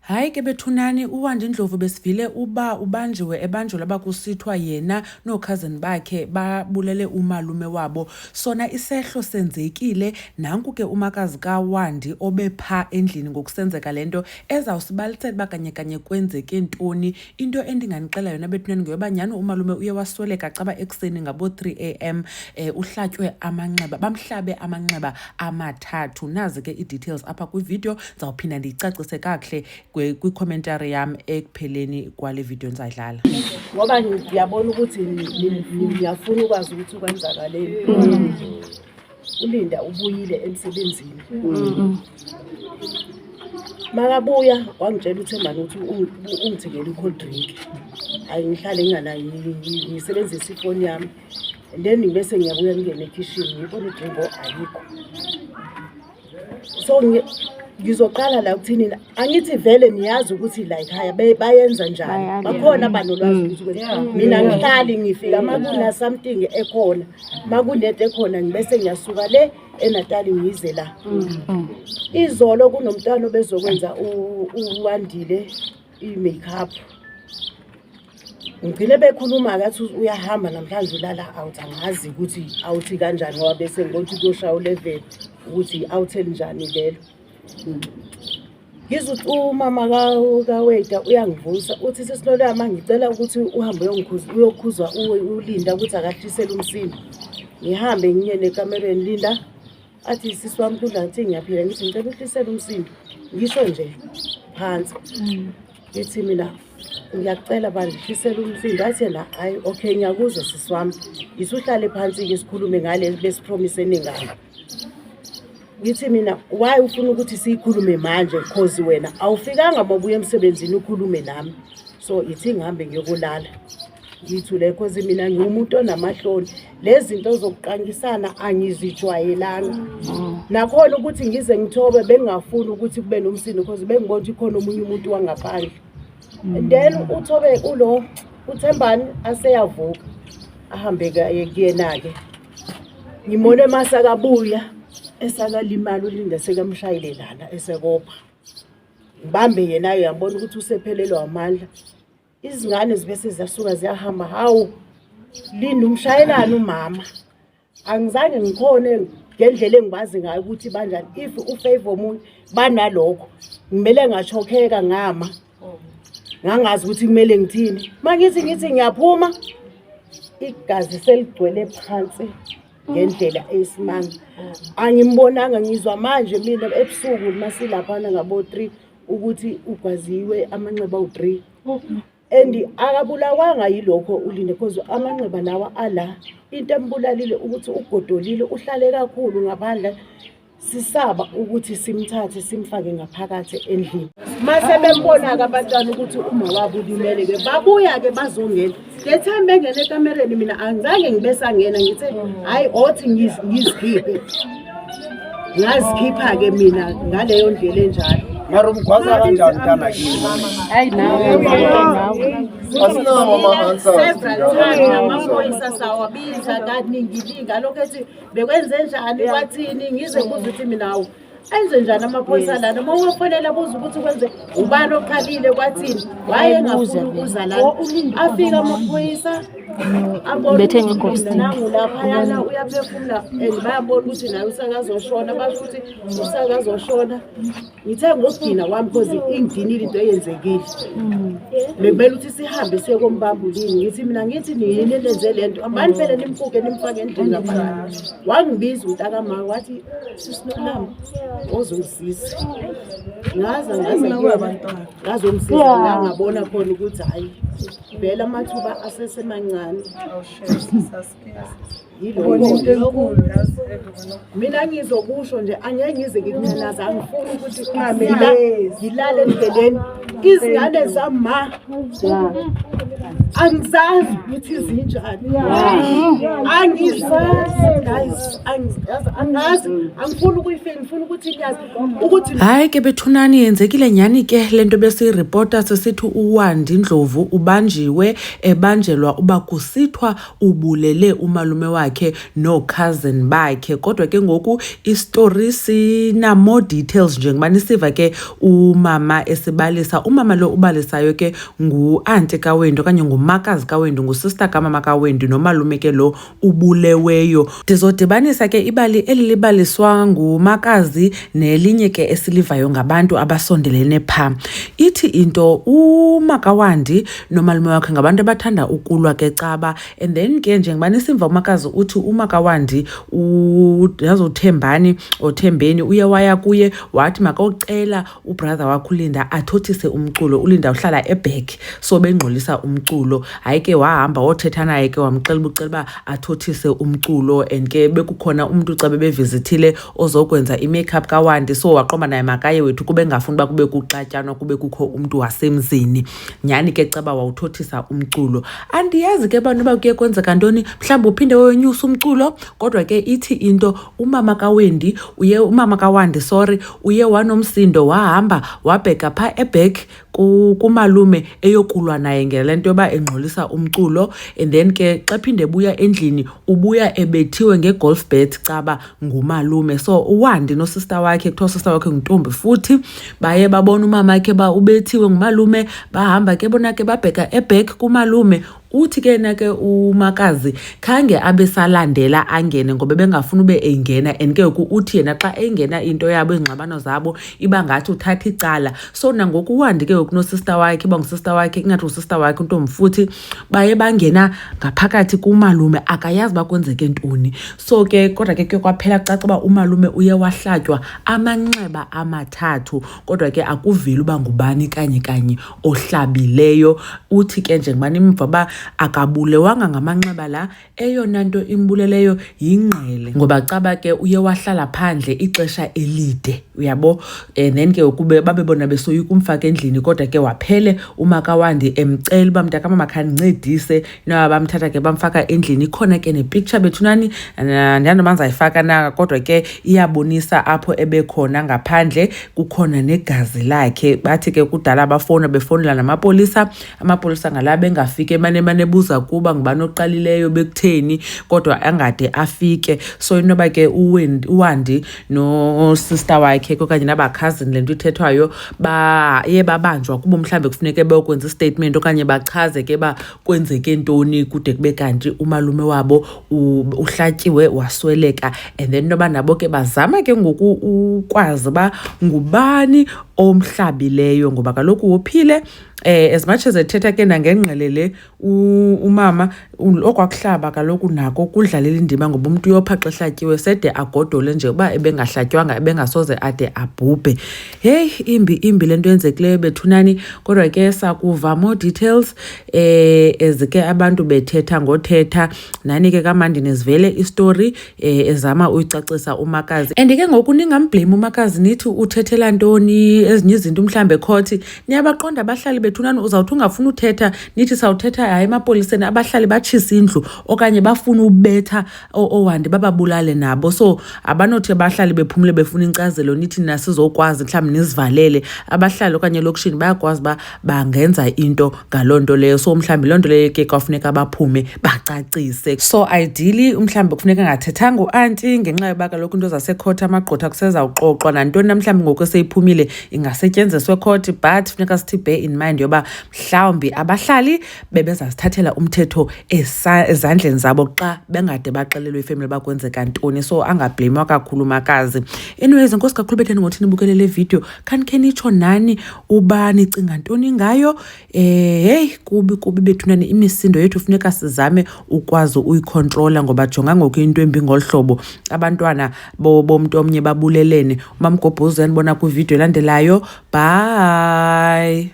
Hayi ke bethunani, uWandi Ndlovu besivile uba ubanjiwe ebanjelwa uba kusithiwa yena nookhazini bakhe babulele umalume wabo. Sona isehlo senzekile, nanku ke umakazi kaWandi obepha endlini ngokusenzeka le nto ezawusibalisela uba kanye kanye kwenzeke ntoni. Into endinganixela yona bethunani ngeyoba nyhani umalume uye wasweleka caba ekuseni ngabo-3 am, uhlatywe amanxeba, bamhlabe amanxeba amathathu. Nazi ke ii-details apha kwividiyo, ndizawuphinda ndiyicacise kakuhle kwicommentary yam ekupheleni kwale video ndizayidlala. Ngoba ngiyabona ukuthi ngiyafuna ukwazi ukuthi kwenzakaleni. Ulinda ubuyile emsebenzini. Makabuya wangitshela uThembani ukuthi ungithengele i-cold drink. Hayi, ngihlale nginganayo, ngisebenzise ifoni yami. And then bese ngiyabuya ngingene ekhishini ngibona i-drink ayikho. So ngizoqala la ukuthini, angithi vele niyazi ukuthi la ekhaya bayenza njani, bakhona abanolwazi ukuthi mina ngihlali ngifika makuna something ekhona, makunento ekhona, ngibese ngiyasuka le eNatali ngize la. Izolo kunomntwana obezokwenza uWandile i-makeup, ngigcine bekhuluma-ke, athi uyahamba namhlanje, ulala out. Angazi ukuthi awuthi kanjani ngoba bese ngibona ukuthi kuyoshaya u-11, ukuthi i-out elinjani lelo. Ngizwe ukuthi umama kaweda uyangivusa, uthi, "Sesinolama, ngicela ukuthi uhambe uyokhuza uLinda ukuthi akahlisele umsindo." Ngihambe ngiye nekamereni, Linda athi, "Sisi wami, kudla?" Ngithi, "Ngiyaphila." Ngithi, "Ngicela uhlisele umsindo." Ngisho nje phansi, ngithi mina, "Ngiyakucela bandla, hlisela umsindo." Athi yena, "Hhayi, okay, ngiyakuzwa sisi wami." Ngithi, "Uhlale phansi-ke sikhulume ngale besipromisene ngayo." Ngithi mina, "Why ufuna ukuthi siyikhulume manje? Cause wena awufikanga mabuya emsebenzini ukhulume nami." So ithi ngihambe ngiyokulala, ngithule, cause mina ngiwumuntu onamahloni. Lezi zinto zokuqangisana angizijwayelanga. Nakhona ukuthi ngize ngithobe, bengingafuni ukuthi kube nomsindo, cause bengibona ukuthi khona omunye umuntu wangaphandle. And then uthobe ulo uThembani aseyavuka ahambe kuyena-ke. Ngimone masakabuya esakalimala uLinda, sekamshayile lana, esekopha. Ngibambe yena, uyabona ukuthi usephelelwa amandla. Izingane zibe seziyasuka ziyahamba. Hawu, Linda, umshayelani umama? Angizange ngikhone ngendlela engibazi ngayo ukuthi banjani. If ufavor omunye banalokho, ngimele ngachokheka, ngama ngangazi ukuthi kumele ngithini. Mangithi ngithi ngiyaphuma, igazi seligcwele phansi ngendlela eyisimanga. Angimbonanga, ngizwa manje mina ebusuku masilaphana ngabo-3 ukuthi ugwaziwe amanxeba awu-3 and akabulawanga yilokho uLinde, cause amanxeba lawa ala, into embulalile ukuthi ugodolile, uhlale kakhulu ngaphandle, sisaba ukuthi simthathe simfake ngaphakathi endlini. Mase bembona-ke abantwana ukuthi uma wabo ulimele-ke, babuya-ke bazongena. The time bengena ekamereni, mina angizange ngibe sangena. Ngithe, "Hhayi, othi ngizikhiphe." Ngazikhipha-ke mina ngaleyo ndlela enjalo. Mara umgwaza kanjani mntana kini? Hayi nawe, nawe. Asinawo ama-answers. Several times namaphoyisa sawabiza kaninginingi, alokhu ethi bekwenze njani, kwathini. Ngize kuze ukuthi mina, hawu, enze njani amaphoyisa lana? Uma uwafonela, buza ukuthi kwenze ubani okhalile, kwathini, wayengafuni ukuza lana. Afika amaphoyisa, abona Bethe ukuthi nge-golf stick. Nangu laphayana uyaphefumula and bayabona ukuthi naye usakazoshona, basho ukuthi usakazoshona. Ngithe ngokugcina kwami, cause ingidinile into eyenzekile, bekumele ukuthi sihambe siye kombambulini. Ngithi mina, ngithi, "Nini enenze le nto? Ambani phela nimfuke, nimfake endlini ngaphakathi." Wangibiza umntakama, wathi, "Sisinolami, ozongisiza." Ngaza ngaza kuyena, ngazomsiza la, ngabona khona ukuthi hhayi, vele amathuba asesemancane. Yilokho mina ngizokusho nje, angeke ngize ngikunanaza. Angifuni ukuthi ngilale endleleni, izingane zami ma. Angizazi ukuthi zinjani. Angizazi guys, angizazi, angazi, angifuni ukuyifela, ngifuna ukuthi niyazi ukuthi Hayi ke bethunani, yenzekile nyhani ke le nto besiyiripota sisithi uWandi Ndlovu ubanjiwe, ebanjelwa uba kusithiwa ubulele umalume wakhe nookhazini bakhe. Kodwa ke ngoku isitori sina-more details njengoba nisiva ke umama esibalisa. Umama lo ubalisayo ke ngu-anti kaWendi okanye ngumakazi kaWendi, ngusista kamama kaWendi nomalume ke lo ubuleweyo. Ndizodibanisa ke ibali eli libaliswa ngumakazi nelinye ke esilivayo ngabantu abasondelene phaa. Ithi into uMakawandi nomalume wakhe ngabantu abathanda ukulwa ke caba, and then ke njengoba nisimva umakazi uthi uMakawandi yazi uThembani oThembeni uye waya kuye wathi makawucela ubrother wakhe uLinda athothise umculo. uLinda uhlala eback, so bengxolisa umculo. Hayi ke wahamba wothetha naye ke, wamxelela uba ucela uba athothise umculo, and ke bekukhona umntu xa bebevizithile ozokwenza i-makeup kaWandi, so waqomba naye makaye wethu kube engafuni uba kube kuxatyanwa, kube kukho umntu wasemzini. Nyhani ke caba wawuthothisa umculo. Andiyazi ke bantu uba kuye kwenzeka ntoni, mhlawumbi uphinde wonyusa umculo, kodwa ke ithi into umama kaWendi uye, umama kaWandi sorry, uye wanomsindo wahamba wabheka phaa eback kumalume eyokulwa naye ngale nto yoba engxolisa umculo. And then ke xa phinde ebuya endlini, ubuya ebethiwe nge-golf bat caba ngumalume. So uWandi nosista wakhe, kuthiwa usista wakhe nguntombi futhi, baye babona umama wakhe uba ubethiwe ngumalume, bahamba ke bona ke babheka eback kumalume. Uthi ke yena ke umakazi khange abe salandela angene ngoba ebengafuni ube engena, and ke ngoku uthi yena xa engena into yabo, iingxabano zabo, iba ngathi uthatha icala. So nangoku uWandi ke ngoku nosista wakhe, uba ngusista wakhe, ingathi ngusista wakhe untombi futhi, baye bangena ngaphakathi kumalume, akayazi uba kwenzeke ntoni. So ke kodwa ke kuye kwaphela kucaca uba umalume uye wahlatywa amanxeba amathathu, kodwa ke akuveli uba ngubani kanye kanye ohlabileyo. Uthi ke njengoba nimva uba akabulewanga ngamanxeba la, eyona nto imbuleleyo yingqele, ngoba caba ke uye wahlala phandle ixesha elide, uyabo. And then ke kube babe bona besoyika umfaka endlini, kodwa ke waphele uMakawandi emcela uba mntakamama khandincedise, inoba bamthatha ke bamfaka endlini. Ikhona ke nepicture bethunani, andiyazi noba ndizayifaka na, kodwa ke iyabonisa apho ebekhona ngaphandle, kukhona negazi lakhe. Bathi ke kudala bafowuna befowunela namapolisa, amapolisa ngala bengafiki, emane emane ebuza kuba ngubani oqalileyo, bekutheni, kodwa angade afike. So inoba ke uWandi nosista wakhe okanye nabakhazini, le nto ithethwayo, baye babanjwa kuba mhlawumbi kufuneke beyokwenza istatement okanye bachaze ke uba kwenzeke ntoni kude kube kanti umalume wabo uhlatyiwe wasweleka. And then inoba nabo ke bazama ke ngoku ukwazi uba ngubani omhlabileyo, ngoba kaloku wophile as much as ethetha ke nangengqele le umama, okwakuhlaba kaloku nako kudlalela indima, ngoba umntu uyopha xa ehlatyiwe sede agodole nje, uba ebengahlatyywanga ebengasoze ade abhubhe. Heyi, imbi imbi le nto yenzekileyo bethunani, kodwa ke sakuva more details as ke abantu bethetha ngothetha. Nani ke kamandi nizivele istori ezama uyicacisa umakazi, and ke ngoku ningamblame umakazi nithi uthethela ntoni ezinye izinto mhlawumbi ekhothi. Niyabaqonda abahlali bethunani, uzawuthi ungafuni uthetha, nithi sawuthetha, hayi, emapoliseni, abahlali batshisa indlu okanye bafuna ubetha oowandi bababulale nabo. So abanothi abahlali bephumle befuna inkcazelo, nithi nina sizokwazi mhlawumbi nizivalele. Abahlali okanye elokishini bayakwazi uba bangenza into ngaloo nto leyo, so mhlawumbi loo nto leyo ke kwafuneka baphume bacacise. So ideally mhlawumbi kufuneka angathethanga uanti, ngenxa yoba kaloku into zasekhothi, amagqwetha, kusezawuxoxwa nantoni na, mhlawumbi ngoku eseyiphumile ingasetyenziswa ekhothi, but funeka sithi bear in mind yoba mhlawumbi abahlali bebezazithathela umthetho ezandleni zabo xa bengade baxelelwe ifemeli uba kwenzeka ntoni. So angabhleyimwa kakhulu makazi. Anyways, enkosi kakhulu betheni ngothi nibukele le video. Khanikhe nitsho nani uba nicinga ntoni ngayo. Heyi, kubi kubi bethunani, imisindo yethu funeka sizame ukwazi uyikhontrola, ngoba jonga ngoku into embi ngolu hlobo, abantwana bomntu omnye babulelene. Umamgobhozi uyanibona kwividiyo elandelayo. Bye.